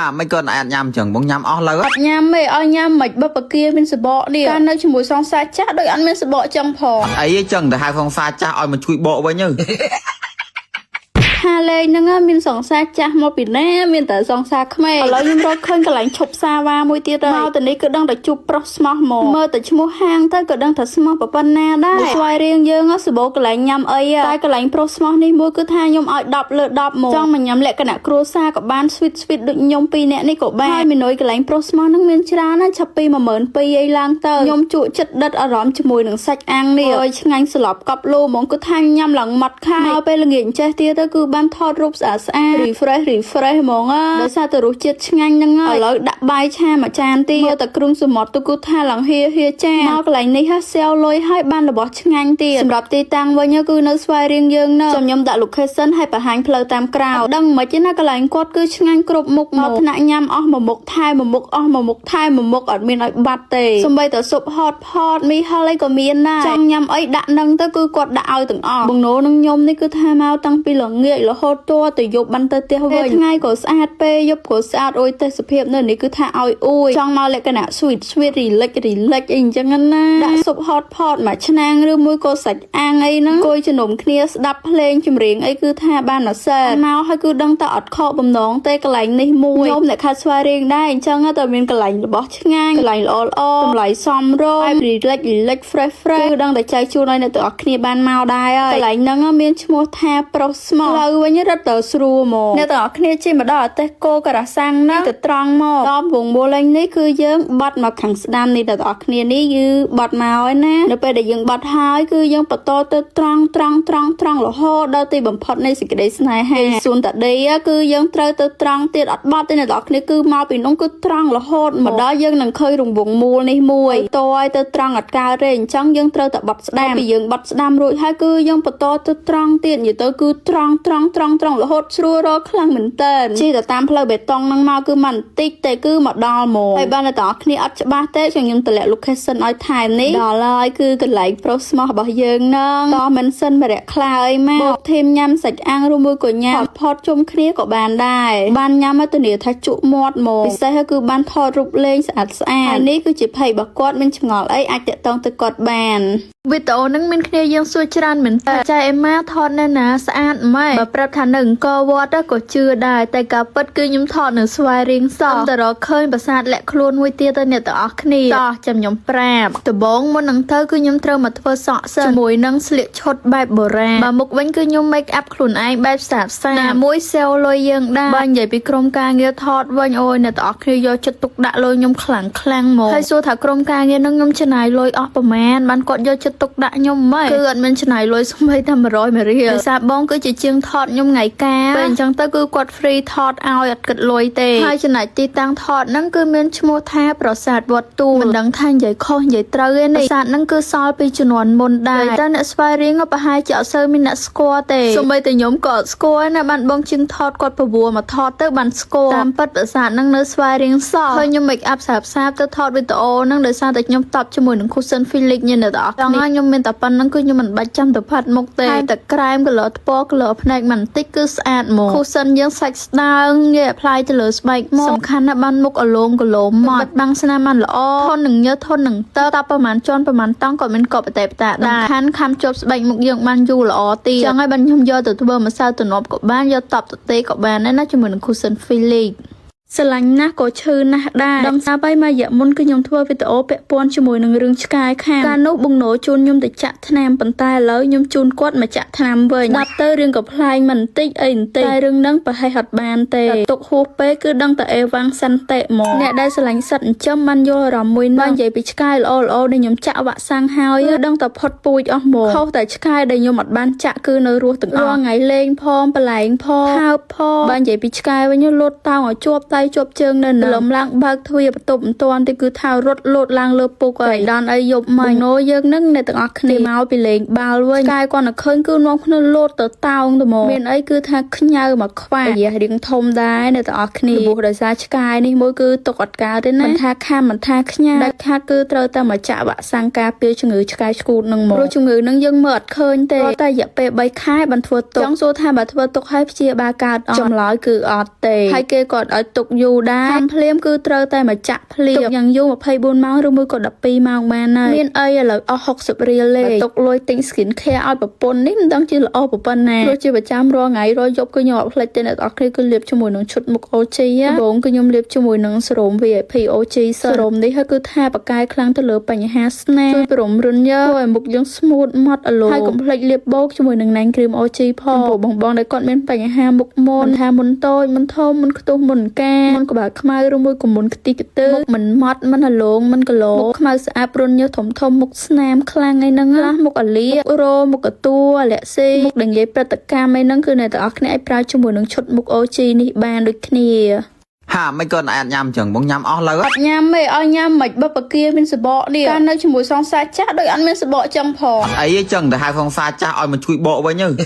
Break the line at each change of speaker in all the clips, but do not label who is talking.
ហាមិនក៏អត់ញ៉ាំចឹងបងញ៉ាំអស់លើ
អត់ញ៉ាំទេឲ្យញ៉ាំមិនបើបកាមានសបកនេះកាលនៅជាមួយសង្សារចាស់ដូចអត់មានសបកចឹងផង
អីទេចឹងទៅហៅសង្សារចាស់ឲ្យមកជួយបកវិញទៅ
ហាលេងហ្នឹងមានសង្សារចាស់មកពីណាមានតែសង្សារក្មេងឥឡូវខ្ញុំរកឃើញកន្លែងឈប់សាវ៉ាមួយទៀតហើយមកទៅនេះគឺដឹងតែជួបប្រុសស្មោះមកមើលតែឈ្មោះហាងទៅក៏ដឹងថាស្មោះប៉ុណ្ណាដែរស្វាយរៀងយើងសបោកន្លែងញ៉ាំអីតែកន្លែងប្រុសស្មោះនេះមួយគឺថាខ្ញុំឲ្យ10លើ10មកចង់មកញ៉ាំលក្ខណៈគ្រួសារក៏បាន sweet sweet ដូចខ្ញុំពីរនាក់នេះក៏បានហើយមេនុយកន្លែងប្រុសស្មោះហ្នឹងមានច្រើនណាស់ឆាប់ពី12000អីឡើងទៅខ្ញុំជក់ចិត្តដិតអារម្មណ៍ជាមួយនឹងសាច់អាំងនេះអើយឆ្ងាញ់ស្លាប់កប់លូហ្មងគឺថាញ៉ាំឡើងម៉ត់ខាយមកពេលល្ងាចចេះទៀតទៅគឺបានថតរូបស្អាតស្អាត refresh refresh ហ្មងអាដោយសារតែរសជាតិឆ្ងាញ់ហ្នឹងហើយឥឡូវដាក់បាយឆាមួយចានទៀតមើលតែគ្រឿងសមុទ្រទៅគឺថាឡើងហៀហៀចាមកកន្លែងនេះហ่าសែវលុយហើយបានរបស់ឆ្ងាញ់ទៀតសម្រាប់ទីតាំងវិញគឺនៅស្វាយរៀងយើងនៅចាំខ្ញុំដាក់ location ឲ្យបង្ហាញផ្លូវតាមក្រៅដឹងមិនទេណាកន្លែងគាត់គឺឆ្ងាញ់គ្រប់មុខមកថ្នាក់ញ៉ាំអស់មួយមុខថែមួយមុខអស់មួយមុខថែមួយមុខអត់មានឲ្យបាត់ទេសំបីតែស៊ុប hot pot មីហិលអីក៏មានដែរចង់ញ៉ាំអីដាក់នឹងទៅគឺគាត់ដាក់ឲ្យទាំងអស់បងណូនឹងខ្ញុំនេះគឺថាមកតាំងពីល្ងាចរហូតតទៅយប់បានទៅផ្ទះវិញថ្ងៃក៏ស្អាតពេលយប់ក៏ស្អាតអូយទេសភាពនៅនេះគឺថាឲ្យអួយចង់មកលក្ខណៈ sweet sweet relax relax អីអញ្ចឹងណាដាក់ស៊ុប hot pot មួយឆ្នាំងឬមួយក៏សាច់អាំងអីហ្នឹងអង្គុយជំនុំគ្នាស្ដាប់ភ្លេងចម្រៀងអីគឺថាបានមួយសែនមកហើយគឺដឹងតែអត់ខកបំណងទេកន្លែងនេះមួយខ្ញុំអ្នកខាត់ស្វាយរៀងដែរអញ្ចឹងតែមានកន្លែងរបស់ឆ្ងាញ់កន្លែងល្អល្អតម្លៃសមរម្យ relax relax fresh fresh គឺដឹងតែចែកជូនឲ្យអ្នកទាំងអស់គ្នាបានមកដែរហើយកន្លែងហ្នឹងមានឈ្មោះថាប្រុសស្មោះផ្លូវវិញរត់ទៅស្រួលមកអ្នកទាំងអស់គ្នាជិះមកដល់អតេះគោការ៉ាសាំងហ្នឹងទៅត្រង់មកដល់វងមូលេងនេះគឺយើងបាត់មកខាងស្ដាំនេះអ្នកទាំងអស់គ្នានេះគឺបាត់មកហើយណានៅពេលដែលយើងបាត់ហើយគឺយើងបន្តទៅត្រង់ត្រង់ត្រង់ត្រង់រហូតដល់ទីបំផុតនៃសេចក្តីស្នេហាសួនតាដីគឺយើងត្រូវទៅត្រង់ទៀតអត់បាត់ទេអ្នកទាំងអស់គ្នាគឺមកពីនោះគឺត្រង់រហូតមកដល់យើងនឹងឃើញរង្វង់មូលនេះមួយតឲ្យទៅត្រង់អត់កើតទេអញ្ចឹងយើងត្រូវតែបត់ស្ដាំពីយើងបត់ស្ដាំរួចហើយគឺយើងបន្តទៅត្រង់ទៀតនិយាយទៅគឺត្រង់ត្រង់ត្រង់ត្រង់រហូតស្រួលរកខ្លាំងមែនតើជិះទៅតាមផ្លូវបេតុងហ្នឹងមកគឺមិនបន្តិចទេគឺមកដល់មកហើយបានតែទាំងអស់គ្នាអត់ច្បាស់ទេខ្ញុំតម្លាក់ location ឲ្យថែមនេះដល់ហើយគឺកន្លែងប្រុសស្មោះរបស់យើងហ្នឹងតមិនសិនមរៈខ្លាអីមកបូកធីមញ៉ាំសាច់អាំងឬមួយក៏ញ៉ាំផតជុំគ្នាក៏បានដែរបានញ៉ាំឲ្យធានាថាជក់មាត់មកពិសេសគឺបានថតរូបលេងស្អាតស្អាតហើយនេះគឺជា page របស់គាត់មានចម្ងល់អីអាចតាក់ទងទៅគាត់បានវីដេអូហ្នឹងមានគ្នាយើងសួរច្រើនមែនតើចៃអេម៉ាថតនៅណាស្អាតម៉េចបើប្រាប់ថានៅអង្គរវត្តក៏ជឿដែរតែការពិតគឺខ្ញុំថតនៅស្វាយរៀងសោះតែរកឃើញប្រាសាទលាក់ខ្លួនមួយទៀតទៅអ្នកទាំងអស់គ្នាតោះចាំខ្ញុំប្រាប់ដំបូងមុននឹងទៅគឺខ្ញុំត្រូវមកធ្វើសក់សិនជាមួយនឹងស្លៀកឈុតបែបបុរាណបើមុខវិញគឺខ្ញុំ make up ខ្លួនឯងបែបស្អាតស្អាតណាមួយសេវលុយយើងដែរបើនិយាយពីក្រុមការងារថតវិញអូយអ្នកទាំងអស់គ្នាយកចិត្តទុកដាក់លុយខ្ញុំខ្លាំងខ្លាំងមកហើយសួរថាក្រុមការងារនឹងខ្ញុំចំណាយលុយអស់ប្រមាណបានគាត់យកចិត្តទុកដាក់ខ្ញុំហ្មងគឺអត់មានចំណាយលុយស្មីតែ100មួយរៀលដោយសារបងគឺជាជាងថតខ្ញុំថ្ងៃការពេលអញ្ចឹងទៅគឺគាត់ free ថតឲ្យអត់គិតលុយទេហើយចំណែកទីតាំងថតហ្នឹងគឺមានឈ្មោះថាប្រាសាទវត្តទូលមិនដឹងថានិយាយខុសនិយាយត្រូវទេនេះប្រាសាទហ្នឹងគឺសល់ពីជំនាន់មុនដែរតែអ្នកស្វាយរៀងក៏ប្រហែលជាអត់សូវមានអ្នកស្គាល់ទេសូម្បីតែខ្ញុំក៏អត់ស្គាល់ណាបានបងជាងថតគាត់ពវមកថតទៅបានស្គាល់តាមពិតប្រាសាទហ្នឹងនៅស្វាយរៀងសោះហើយខ្ញុំ make up ស្រាប់ស្រាប់ទៅថតវីដេអូហ្នឹងដោយសារតែខ្ញុំតបជាមួយនឹង cushion Felix ញ៉ែអ្នកទាំងអស់គ្នាខ្ញុំមានតែប៉ុណ្្នឹងគឺខ្ញុំមិនបាច់ចាំទៅផាត់មុខទេតែតែក្រែម color ថ្ពណ៌ color ភ្នែកមិនបន្តិចគឺស្អាតមក cushion យើងសាច់ស្ដើងងាយ apply ទៅលើស្បែកមកសំខាន់ណាស់បានមុខអលងកលោមមកបិទបាំងស្នាមបានល្អធន់នឹងញើសធន់នឹងទឹកតាប្រហែលជាន់ប្រហែលតង់ក៏មានកបតេបតាដែរសំខាន់ខំជាប់ស្បែកមុខយើងបានយូរល្អទៀតចឹងហើយបានខ្ញុំយកទៅធ្វើម្សៅទំនប់ក៏បានយកតបទៅទេក៏បានដែរណាជាមួយនឹង cushion Felix ស្រឡាញ់ណាស់ក៏ឈឺណាស់ដែរដឹងស្រាប់ហើយមួយរយៈមុនគឺខ្ញុំធ្វើវីដេអូពាក់ព័ន្ធជាមួយនឹងរឿងឆ្កែខាំកាលនោះបងណូជូនខ្ញុំទៅចាក់ថ្នាំប៉ុន្តែឥឡូវខ្ញុំជូនគាត់មកចាក់ថ្នាំវិញស្ដាប់ទៅរឿងក៏ប្លែងមិនបន្តិចអីបន្តិចតែរឿងហ្នឹងប្រហែលអត់បានទេតែទុកហួសពេកគឺដឹងតែអេវ៉ាំងសន្តិមកអ្នកដែលស្រឡាញ់សត្វចិញ្ចឹមបានយល់អារម្មណ៍មួយហ្នឹងបើនិយាយពីឆ្កែល្អល្អដែលខ្ញុំចាក់វ៉ាក់សាំងហើយគឺដឹងតែផុតពូជអស់មកខុសតែឆ្កែដែលខ្ញុំអត់បានចាក់គឺនៅរស់ទាំងអស់រាល់ថ្ងៃលេងផងប្រឡែងផងហើបផងបើនិយាយពីឆ្កែវិញលូតតោងឲ្យជាប់ដៃជាប់ជើងនៅនឹងលំឡើងបើកទ្វារបន្ទប់មិនទាន់ទេគឺថារត់លោតឡើងលើពុកហើយដល់អីយប់មិញណូយើងនឹងអ្នកទាំងអស់គ្នាមកពីលេងបាល់វិញឆ្កែគាត់នៅឃើញគឺនាំគ្នាលោតទៅតោងទៅមកមានអីគឺថាខ្ញៅមកខ្វះរយៈរៀងធំដែរអ្នកទាំងអស់គ្នាព្រោះដោយសារឆ្កែនេះមួយគឺទុកអត់កើតទេណាមិនថាខាំមិនថាខ្ញៅដាច់ខាតគឺត្រូវតែមកចាក់វ៉ាក់សាំងការពារជំងឺឆ្កែឆ្កួតនឹងមកព្រោះជំងឺនឹងយើងមើលអត់ឃើញទេតែរយៈពេល3ខែបានធ្វើទុកចង់សួរថាបើធ្វើទុកហើយព្យាបាលកើតអត់ចម្លើយគឺអត់ទេហើយគេក៏អត់ឲ្យទុក យូរដែរខាំភ្លាមគឺត្រូវតែមកចាក់ភ្លាមទុកយ៉ាងយូរ24ម៉ោងឬមួយក៏12ម៉ោងបានហើយមានអីឥឡូវអស់60រៀលទេបើទុកលុយទិញ skin care ឲ្យប្រពន្ធនេះមិនដឹងជាល្អប៉ុណ្ណាព្រោះជាប្រចាំរាល់ថ្ងៃរាល់យប់គឺខ្ញុំអត់ភ្លេចទេអ្នកទាំងអស់គ្នាគឺលាបជាមួយនឹងឈុតមុខ OG ដំបូងគឺខ្ញុំលាបជាមួយនឹងសេរ៉ូម VIP OG សេរ៉ូមនេះហើយគឺថាបកកែខ្លាំងទៅលើបញ្ហាស្នាមជួយព្រមរន្ធយើធ្វើឲ្យមុខយើងស្ងួតម៉ត់អលោហើយកុំភ្លេចលាបបូកជាមួយនឹង night cream OG ផងចំពោះបងបងដែលគាត់មានបញ្ហាមុខមុនថាមុនតូចមុនធំមុនខ្ទុះមុនកាមុនក្បាលខ្មៅឬមួយក៏មុនខ្ទិះកទើមុខមិនម៉ត់មិនអាឡងមិនគឡោមុខខ្មៅស្អាតរន្ធញើសធំធំមុខស្នាមខ្លាំងអីហ្នឹងខ្លះមុខអាលៀមុខរោមុខកតួអាលាក់ស៊ីមុខដែលនិយាយប្រតិកម្មអីហ្នឹងគឺអ្នកទាំងអស់គ្នាអាចប្រើជាមួយនឹងឈុតមុខ OG នេះបានដូចគ្នា
ហាមិនក៏អត់ញ៉ាំចឹងបងញ៉ាំអស់លើ
អត់ញ៉ាំទេឲ្យញ៉ាំមិនបើបកាមានសបកនេះកាលនៅជាមួយសង្សារចាស់ដូចអត់មានសបកចឹងផង
អីទេចឹងទៅហៅសង្សារចាស់ឲ្យមកជួយបកវិញទៅ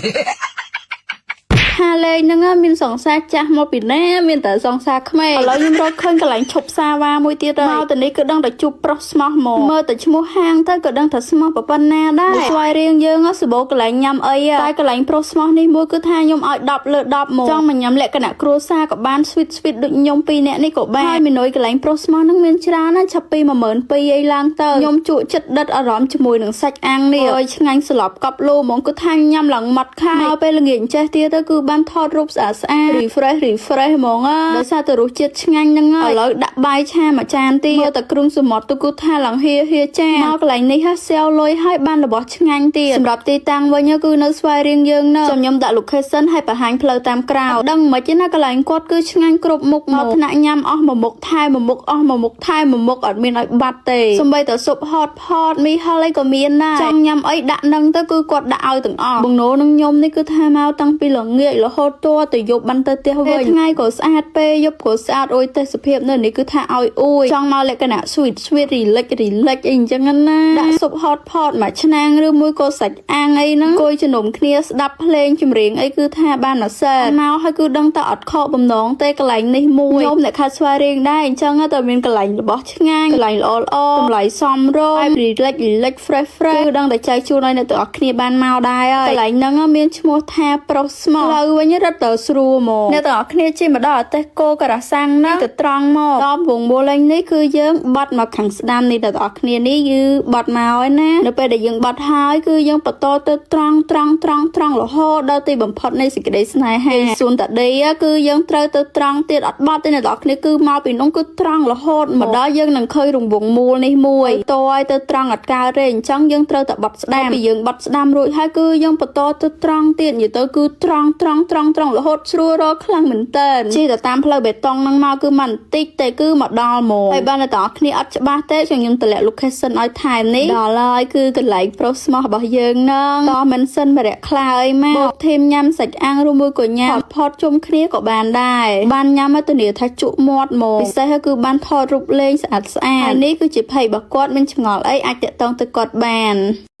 ហាលេងហ្នឹងមានសង្សារចាស់មកពីណាមានតែសង្សារក្មេងឥឡូវខ្ញុំរកឃើញកន្លែងឈប់សាវ៉ាមួយទៀតហើយមកទៅនេះគឺដឹងតែជួបប្រុសស្មោះមកមើលតែឈ្មោះហាងទៅក៏ដឹងថាស្មោះប៉ុណ្ណាដែរស្វាយរៀងយើងសបោកន្លែងញ៉ាំអីតែកន្លែងប្រុសស្មោះនេះមួយគឺថាខ្ញុំឲ្យ10លើ10មកចង់មកញ៉ាំលក្ខណៈគ្រួសារក៏បាន sweet sweet ដូចខ្ញុំពីរនាក់នេះក៏បានហើយមេនុយកន្លែងប្រុសស្មោះហ្នឹងមានច្រើនណាស់ឆាប់ពី12000អីឡើងទៅខ្ញុំជក់ចិត្តដិតអារម្មណ៍ជាមួយនឹងសាច់អាំងនេះអើយឆ្ងាញ់ស្លាប់កប់លូហ្មងគឺថាញ៉ាំឡើងម៉ត់ខាយមកពេលល្ងាចចេះទៀតទៅគឺបានថតរូបស្អាតស្អាត refresh refresh ហ្មងដោយសារតែរសជាតិឆ្ងាញ់ហ្នឹងឥឡូវដាក់បាយឆាមួយចានទៀតមើលតែគ្រឿងសមុទ្រទៅគឺថាឡើងហៀហៀចាមកកន្លែងនេះហ่าសែវលុយហើយបានរបស់ឆ្ងាញ់ទៀតសម្រាប់ទីតាំងវិញគឺនៅស្វាយរៀងយើងនៅចាំខ្ញុំដាក់ location ឲ្យបង្ហាញផ្លូវតាមក្រៅដឹងមិនទេណាកន្លែងគាត់គឺឆ្ងាញ់គ្រប់មុខមកថ្នាក់ញ៉ាំអស់មួយមុខថែមួយមុខអស់មួយមុខថែមួយមុខអត់មានឲ្យបាត់ទេសំបីតែស៊ុប hot pot មីហិលអីក៏មានដែរចង់ញ៉ាំអីដាក់នឹងទៅគឺគាត់ដាក់ឲ្យទាំងអស់បងណូនឹងខ្ញុំនេះគឺថាមកតាំងពីល្ងាចរហូតតទៅយប់បានទៅផ្ទះវិញថ្ងៃក៏ស្អាតពេលយប់ក៏ស្អាតអូយទេសភាពនៅនេះគឺថាឲ្យអួយចង់មកលក្ខណៈ sweet sweet relax relax អីអញ្ចឹងណាដាក់ស៊ុប hot pot មួយឆ្នាំងឬមួយក៏សាច់អាំងអីហ្នឹងអង្គុយជំនុំគ្នាស្ដាប់ភ្លេងចម្រៀងអីគឺថាបានមួយសែនមកហើយគឺដឹងតែអត់ខកបំណងទេកន្លែងនេះមួយខ្ញុំអ្នកខាត់ស្វាយរៀងដែរអញ្ចឹងតែមានកន្លែងរបស់ឆ្ងាញ់កន្លែងល្អល្អតម្លៃសមរម្យ relax relax fresh fresh គឺដឹងតែចែកជូនឲ្យអ្នកទាំងអស់គ្នាបានមកដែរហើយកន្លែងហ្នឹងមានឈ្មោះថាប្រុសស្មោះផ្លូវវិញរត់ទៅស្រួលហ្មងអ្នកទាំងអស់គ្នាជិះមកដល់អតេះគោការ៉ាសាំងហ្នឹងទៅត្រង់មកដល់វងបូលេងនេះគឺយើងបាត់មកខាងស្ដាំនេះអ្នកទាំងអស់គ្នានេះគឺបាត់មកហើយណានៅពេលដែលយើងបាត់ហើយគឺយើងបន្តទៅត្រង់ត្រង់ត្រង់ត្រង់រហូតដល់ទីបំផុតនៃសេចក្តីស្នេហាសួនតាដីគឺយើងត្រូវទៅត្រង់ទៀតអត់បាត់ទេអ្នកទាំងអស់គ្នាគឺមកពីនោះគឺត្រង់រហូតមកដល់យើងនឹងឃើញរង្វង់មូលនេះមួយតឲ្យទៅត្រង់អត់កើតទេអញ្ចឹងយើងត្រូវតែបត់ស្ដាំពីយើងបត់ស្ដាំរួចហើយគឺយើងបន្តទៅត្រង់ទៀតនិយាយទៅគឺត្រង់ត្រង់ត្រង់ត្រង់រហូតស្រួលរកខ្លាំងមែនតើជិះទៅតាមផ្លូវបេតុងហ្នឹងមកគឺមិនបន្តិចទេគឺមកដល់ហ្មងហើយបានតែទាំងអស់គ្នាអត់ច្បាស់ទេខ្ញុំតម្លាក់ location ឲ្យថែមនេះដល់ហើយគឺកន្លែងប្រុសស្មោះរបស់យើងហ្នឹងតមិនសិនមរៈខ្លាអីមកបូកធីមញ៉ាំសាច់អាំងឬមួយក៏ញ៉ាំផតជុំគ្នាក៏បានដែរបានញ៉ាំឲ្យធានាថាជក់មាត់ហ្មងពិសេសគឺបានថតរូបលេងស្អាតស្អាតហើយនេះគឺជាភ័យរបស់គាត់មានចម្ងល់អីអាចតាក់ទងទៅគាត់បាន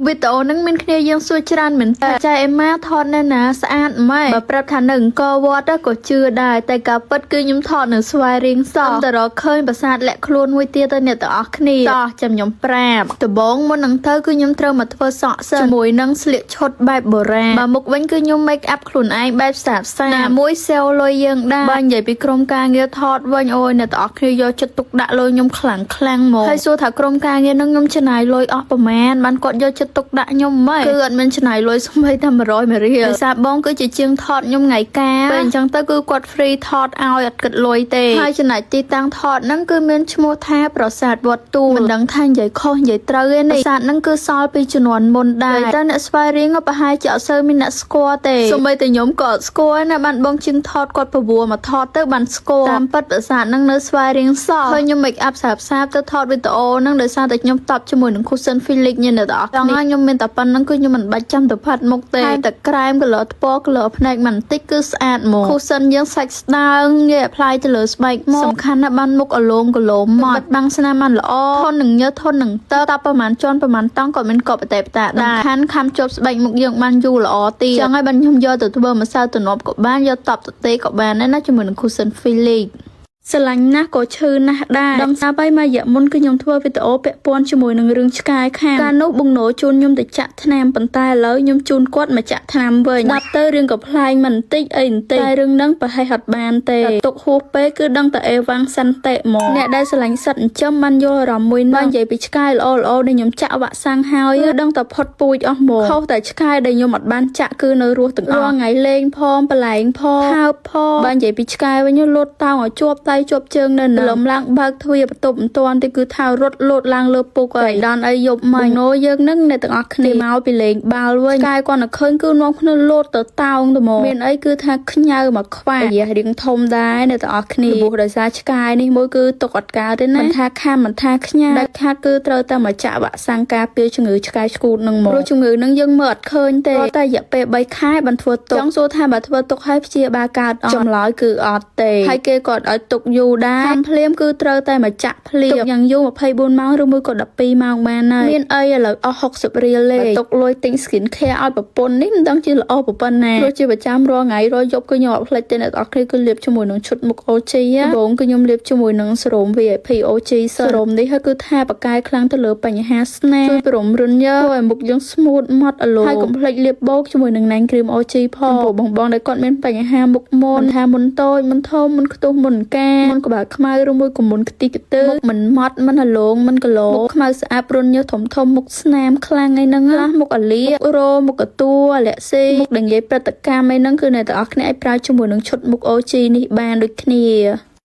វីដេអូហ្នឹងមានគ្នាយើងសួរច្រើនមែនតើចៃអេម៉ាថតនៅណាស្អាតម៉េចបើប្រាប់ថានៅអង្គរវត្តក៏ជឿដែរតែការពិតគឺខ្ញុំថតនៅស្វាយរៀងសោះតែរកឃើញប្រាសាទលាក់ខ្លួនមួយទៀតទៅអ្នកទាំងអស់គ្នាតោះចាំខ្ញុំប្រាប់ដំបូងមុននឹងទៅគឺខ្ញុំត្រូវមកធ្វើសក់សិនជាមួយនឹងស្លៀកឈុតបែបបុរាណបើមុខវិញគឺខ្ញុំ make up ខ្លួនឯងបែបស្អាតស្អាតណាមួយសេវលុយយើងដែរបើនិយាយពីក្រុមការងារថតវិញអូយអ្នកទាំងអស់គ្នាយកចិត្តទុកដាក់លុយខ្ញុំខ្លាំងខ្លាំងហ្មងហើយសួរថាក្រុមការងារនឹងខ្ញុំចំណាយលុយអស់ប្រមាណបានគាត់យកចិត្តទុកដាក់ខ្ញុំហ្មងគឺអត់មានចំណាយលុយស្ម្បីតែ100មួយរៀលដោយសារបងគឺជាជាងថតខ្ញុំថ្ងៃការពេលអញ្ចឹងទៅគឺគាត់ free ថតឲ្យអត់គិតលុយទេហើយចំណែកទីតាំងថតហ្នឹងគឺមានឈ្មោះថាប្រាសាទវត្តទូលមិនដឹងថានិយាយខុសនិយាយត្រូវទេនេះប្រាសាទហ្នឹងគឺសល់ពីជំនាន់មុនដែរតែអ្នកស្វាយរៀងក៏ប្រហែលជាអត់សូវមានអ្នកស្គាល់ទេសូម្បីតែខ្ញុំក៏អត់ស្គាល់ណាបានបងជាងថតគាត់ពវមកថតទៅបានស្គាល់តាមពិតប្រាសាទហ្នឹងនៅស្វាយរៀងសោះហើយខ្ញុំ make up ស្រាប់ស្រាប់ទៅថតវីដេអូហ្នឹងដោយសារតែខ្ញុំតបជាមួយនឹង cushion Felix ញ៉ែអ្នកទាំងអស់គ្នាខ្ញុំមានតែប៉ុណ្្នឹងគឺខ្ញុំមិនបាច់ចាំទៅផាត់មុខទេតែតែក្រែម color ថ្ពណ៌ color ភ្នែកមិនបន្តិចគឺស្អាតហ្មង cushion យើងសាច់ស្ដើងងាយ apply ទៅលើស្បែកមកសំខាន់ណាស់បានមុខអលងកលោមមកបិទបាំងស្នាមបានល្អធន់នឹងញើសធន់នឹងទឹកតប្រហែលជាន់ប្រហែលតង់ក៏មានកបតេបតាដែរសំខាន់ខំជាប់ស្បែកមុខយើងបានយូរល្អទៀតចឹងហើយបានខ្ញុំយកទៅធ្វើម្សៅទំនប់ក៏បានយកតបទៅទេក៏បានដែរណាជាមួយនឹង cushion Felix។ ស្រឡាញ់ណាស់ក៏ឈឺណាស់ដែរដឹងស្រាប់ហើយមួយរយៈមុនគឺខ្ញុំធ្វើវីដេអូពាក់ព័ន្ធជាមួយនឹងរឿងឆ្កែខាំកាលនោះបងណូជូនខ្ញុំទៅចាក់ថ្នាំប៉ុន្តែឥឡូវខ្ញុំជូនគាត់មកចាក់ថ្នាំវិញស្ដាប់ទៅរឿងក៏ប្លែងមិនបន្តិចអីបន្តិចតែរឿងហ្នឹងប្រហែលអត់បានទេតែទុកហួសពេកគឺដឹងតែអេវ៉ាំងសន្តិហ្មងអ្នកដែលស្រឡាញ់សត្វចិញ្ចឹមបានយល់អារម្មណ៍មួយហ្នឹងបាននិយាយពីឆ្កែល្អល្អដែលខ្ញុំចាក់វ៉ាក់សាំងហើយគឺដឹងតែផុតពូជអស់ហ្មងខុសតែឆ្កែដែលខ្ញុំអត់បានចាក់គឺនៅរស់ទាំងអស់រាល់ថ្ងៃលេងផងប្រឡែងផងហើបផងបាននិយាយពីឆ្កែវិញលោតតោងឲ្យជាប់ដៃជាប់ជើងនៅនឹងលំឡើងបើកទ្វារបន្ទប់មិនទាន់ទេគឺថារត់លោតឡើងលើពុកហើយដល់អីយប់មិញណូយើងនឹងអ្នកទាំងអស់គ្នាមកពីលេងបាល់វិញឆ្កែគាត់នៅឃើញគឺនាំគ្នាលោតទៅតោងទៅមកមានអីគឺថាខ្ញៅមកខ្វះរយៈរៀងធំដែរអ្នកទាំងអស់គ្នាព្រោះដោយសារឆ្កែនេះមួយគឺទុកអត់កើតទេណាមិនថាខាំមិនថាខ្ញៅដាច់ខាតគឺត្រូវតែមកចាក់វ៉ាក់សាំងការពារជំងឺឆ្កែឆ្កួតនឹងមកព្រោះជំងឺនឹងយើងមើលអត់ឃើញទេតែរយៈពេល3ខែបានធ្វើទុកចង់សួរថាបើធ្វើទុកឲ្យព្យាបាលកើតអត់ចម្លើយគឺអត់ទេហើយគេក៏អត់ឲ្យទុកយូរដែរខាំភ្លាមគឺត្រូវតែមកចាក់ភ្លាមទុកយ៉ាងយូរ24ម៉ោងឬមួយក៏12ម៉ោងបានហើយមានអីឥឡូវអស់60រៀលទេទុកលុយទិញ skin care ឲ្យប្រពន្ធនេះមិនដឹងជាល្អប៉ុណ្ណាព្រោះជាប្រចាំរាល់ថ្ងៃរាល់យប់គឺខ្ញុំអត់ភ្លេចទេអ្នកទាំងអស់គ្នាគឺលាបជាមួយនឹងឈុតមុខ OG ដំបូងគឺខ្ញុំលាបជាមួយនឹងសេរ៉ូម VIP OG សេរ៉ូមនេះហើយគឺថាបកកែខ្លាំងទៅលើបញ្ហាស្នាមជួយព្រមរន្ធញើសធ្វើឲ្យមុខយើងស្មូតម៉ត់អលោហើយកុំភ្លេចលាបបូកជាមួយនឹង Nine Cream OG ផងចំពោះបងបងដែលគាត់មានបញ្ហាមុខមុនថាមុនតូចមុនធំមុនខ្ទុះមុនកាមុនក្បាលខ្មៅឬមួយក៏មុនខ្ទិះកទើមុខមិនម៉ត់មិនអាឡងមិនកឡោមុខខ្មៅស្អាតរន្ធញើសធំធំមុខស្នាមខ្លាំងអីហ្នឹងខ្លះមុខអាលៀមុខរោមុខកតួអាលាក់ស៊ីមុខដែលនិយាយប្រតិកម្មអីហ្នឹងគឺអ្នកទាំងអស់គ្នាអាចប្រើជាមួយនឹងឈុតមុខ OG នេះបានដូចគ្នា។